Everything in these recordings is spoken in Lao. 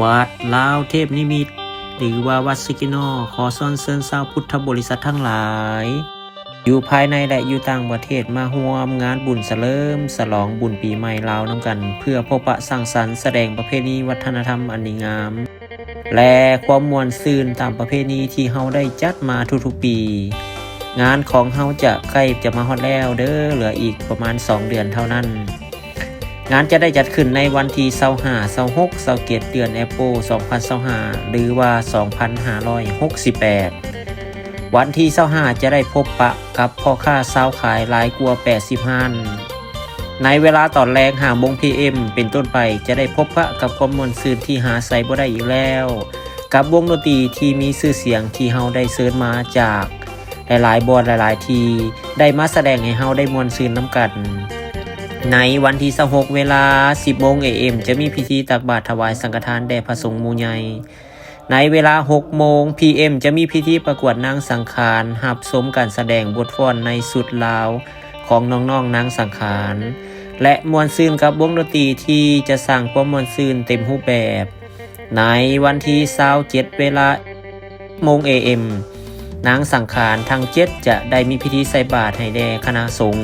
ວັດລາວເທບນິມິດ ຫຼືວ່າວັດສະກິນໍ ຂໍຊວນເຊີນຊາວພຸດທະບໍລິສັດທັງຫຼາຍ ຢູ່ພາຍໃນ ແລະ ຢູ່ຕ່າງປະເທດ ມາຮ່ວມງານບຸນສະເຫຼີມສະຫຼອງບຸນປີໃໝ່ລາວນຳກັນ ເພື່ອພົບປະສັງສັນ ສະແດງປະເພນີວັດທະນະທຳອັນດີງາມ ແລະ ຄວາມມ່ວນຊື່ນຕາມປະເພນີທີ່ເຮົາໄດ້ຈັດມາທຸກໆປີ. ງານຂອງເຮົາຈະໃກ້ຈະມາຮອດແລ້ວເດີ້ ເຫຼືອອີກປະມານສອງເດືອນເທົ່ານັ້ນ. ງານຈະໄດ້ຈັດຂຶ້ນໃນວັນທີຊາວຫ້າ ຊາວຫົກ ຊາວເຈັດ ເດືອນແອບໂປ ສອງພັນຊາວຫ້າ ຫຼືວ່າ ສອງພັນຫ້າຮ້ອຍຫົກສິບແປດ. ວັນທີຊາວຫ້າ ຈະໄດ້ພົບປະກັບພໍ່ຄ້າຊາວຂາຍຫຼາຍກວ່າແປດສິບຮ້ານ. ໃນເວລາຕອນແລງຫ້າໂມງ ພີເອັມ ເປັນຕົ້ນໄປ ຈະໄດ້ພົບປະກັບຄວາມມ່ວນຊື່ນທີ່ຫາໃສບໍ່ໄດ້ອີກແລ້ວ ກັບວົງດົນຕີທີ່ມີຊື່ສຽງທີ່ເຮົາໄດ້ເຊີນມາຈາກ ຫຼາຍໆບ່ອນຫຼາຍໆທີ່ ໄດ້ມາສະແດງໃຫ້ເຮົາໄດ້ມ່ວນຊື່ນນຳກັນ. ໃນວັນທີຊາວຫົກ ເວລາສິບໂມງ ເອເອັມ ຈະມີພິທີຕັກບາດຖວາຍສັງຄະທານແດ່ພະສົງໝູ່ໃຫຍ່. ໃນເວລາຫົກໂມງ ພີເອັມ ຈະມີພິທີປະກວດນາງສັງຂານ, ຮັບຊົມການສະແດງບົດຟ້ອນໃນຊຸດລາວຂອງນ້ອງໆນາງສັງຂານ ແລະ ມ່ວນຊື່ນກັບວົງດົນຕີທີ່ຈະສ້າງຄວາມມ່ວນຊື່ນເຕັມຮູບແບບ. ໃນວັນທີຊາວເຈັດ ເວລາໂມງ ເອເອັມ ນາງສັງຂານທັງເຈັດຈະໄດ້ມີພິທີໃສ່ບາດໃຫ້ແດ່ຄະນະສົງ.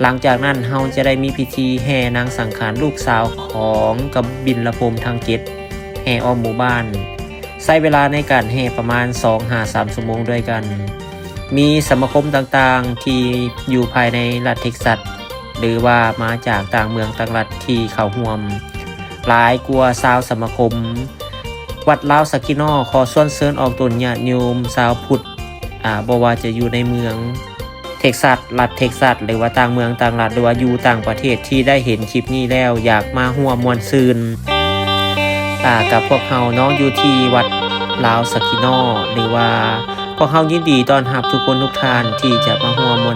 ຫຼັງຈາກນັ້ນເຮົາຈະໄດ້ມີພິທີແຫ່ນາງສັງຂານລູກສາວຂອງກະບິນລະພົມທັງເຈັດ ແຫ່ອ້ອມໝູ່ບ້ານ. ໃຊ້ເວລາໃນການແຫ່ປະມານສອງຫາສາມຊົ່ວໂມງດ້ວຍກັນ. ມີສະມາຄົມຕ່າງໆທີ່ຢູ່ພາຍໃນລັດເທັກຊັດ ຫຼືວ່າມາຈາກຕ່າງເມືອງຕ່າງລັດທີ່ເຂົ້າຮ່ວມ ຫຼາຍກວ່າຊາວສະມາຄົມ. ວັດລາວສະກິນໍ ຂໍຊວນເຊີນອອກຕົນຍາດໂຍມຊາວພຸດ ອາ ບໍ່ວ່າຈະຢູ່ໃນເມືອງເທັກຊັດ, ລັດເທັກຊັດ ຫຼືວ່າຕ່າງເມືອງຕ່າງລັດ ຫຼືວ່າຢູ່ຕ່າງປະເທດທີ່ໄດ້ເຫັນຄລິບນີ້ແລ້ວ ຢາກມາຮ່ວມມ່ວນຊື່ນ ອາ ກັບພວກເຮົາເນາະ ຢູ່ທີ່ວັດລາວສະກິນໍ ຫຼືວ່າພວກເຮົາຍິນດີຕ້ອນຮັບທຸກຄົນທຸກທ່ານທີ່ຈະມາຮ່ວມມ່ວນ